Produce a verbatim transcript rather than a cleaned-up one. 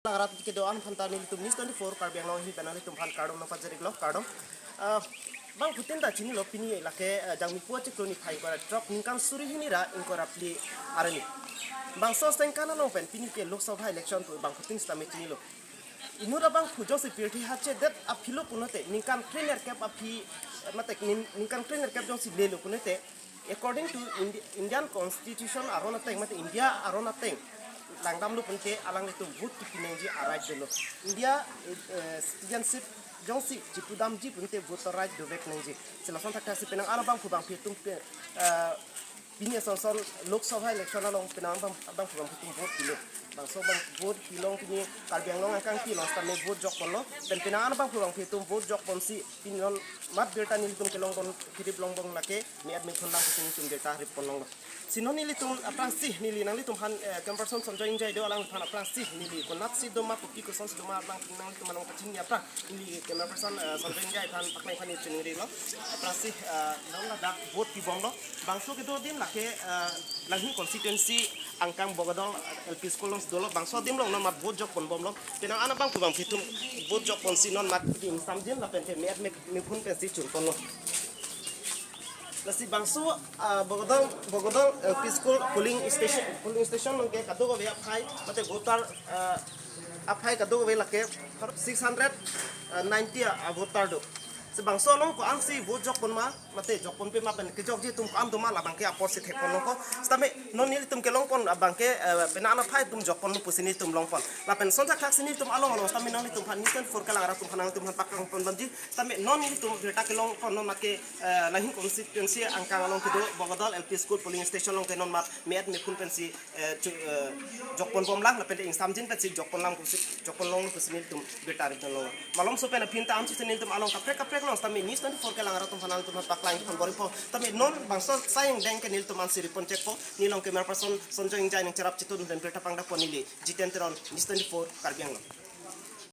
Langrat kedo-an aphan ta nelitum News twenty-four Karbi Anglong ahin pen nanglitum aphan kardom nangpajir-iklo, kardom. Ah, bangphutin ta chinilo, pini lake, ah, Jangmipo achiklo niphai ingkoi ra throk, ningkan suri hini ra ingkoi ra phli arni. Bangso sengkan along pen pini ke Lok Sabha election pu bangphutin sitame chinilo. Inut abangphu jongsi pirthe hachedet aphilo pulote, ningkan krenerkep aphi, eh, mate ning-, ningkan krenerkep jongsi lelo pulote, according to Indi-, Indian Constitution aron ateng, mate India aron ateng langdamlo pulote, alanglitum vote kepi nangji a-right dolo. India, eh, citizenship jongsi chipudamji pulote voter right dovek nangji. Si lason thakthaksi penang an abangphu bangphi atum ke, eh, pini asonson Lok Sabha election along penang an abang, abangphu bangphi atum vote pilo. Bangso abang vote pilong, pini Karbi Anglong angkang pilong sitame vote jokponlo. Pen penang an abangphu bangphi atum vote jokponsi pini non mat birta nelitum kelongpon, kirip longbom lake, me-et mephun lang pusi nelitum birta rippon longlo. Si non nelitum aphrangsi neli nanglitum aphan, eh, camera person Sonjoy Engjai do, alangphan aphrangsi neli konatsi doma, kopi kosonsi doma, abang nanglitum along kachinine aphrang neli camera person, eh, Sonjoy Engjai aphan paklang aphan neli chiningrilo. Aphrangsi, eh, non ladak vote pibomlo. Bangso kedo adim lake, eh, Langhin constituency angkang Bogadal L P School alongsi dolo. Bangso adim along non mat vote jokponbomlo. Penang an abangphu bangphi atum vote jokponsi non mat di ingsamjin lapen ke me-et me-, mephun pensi chunponlo. Lasi bangso, ah, Bogadal, Bogadal L P School polling station, polling station along ke kadokave aphai, mate voter, ah, aphai kadokave lake six hundred ninety a, a voter do. Si bangso along ko-ansi vote jokpon ma, mate jokponpe ma pen kejokji atum ko-an doma, labang ke apotsi thekponlongpo. Sitame non nelitum kelongpon abang ke, eh, penang an aphai atum jokponlo pusi nelitum longpon. Lapen son thakthaksi nelitum along along sitame nanglitum aphan News twenty-four kelang arat atum aphan nanglitum aphan paklangponbomji. Sitame non nelitum birta kelongpon non mat ke, eh, Langhin constituency angkang along kedo Bogadal L P School polling station along ke non mat me-et mephun pensi, eh, chu-, eh, jokponbomlang lapen ingsamjin pensi jokponlang pusi, jokponlong pusi nelitum birta ripdunlo. Malomso pen aphi ta amsi nelitum along kaprek kaprek along sitame News twenty-four kelang arat atum aphan nanglitum aphan paklang aphan bor-ipo. Sitame non bangso asai angdeng ke nelitum ansi rippon chekpo. Neli along camera person Sonjoy Engjai nangcherap chetun pen birta pangdakpo, neli Jiten Teron, News twenty-four Karbi Anglong.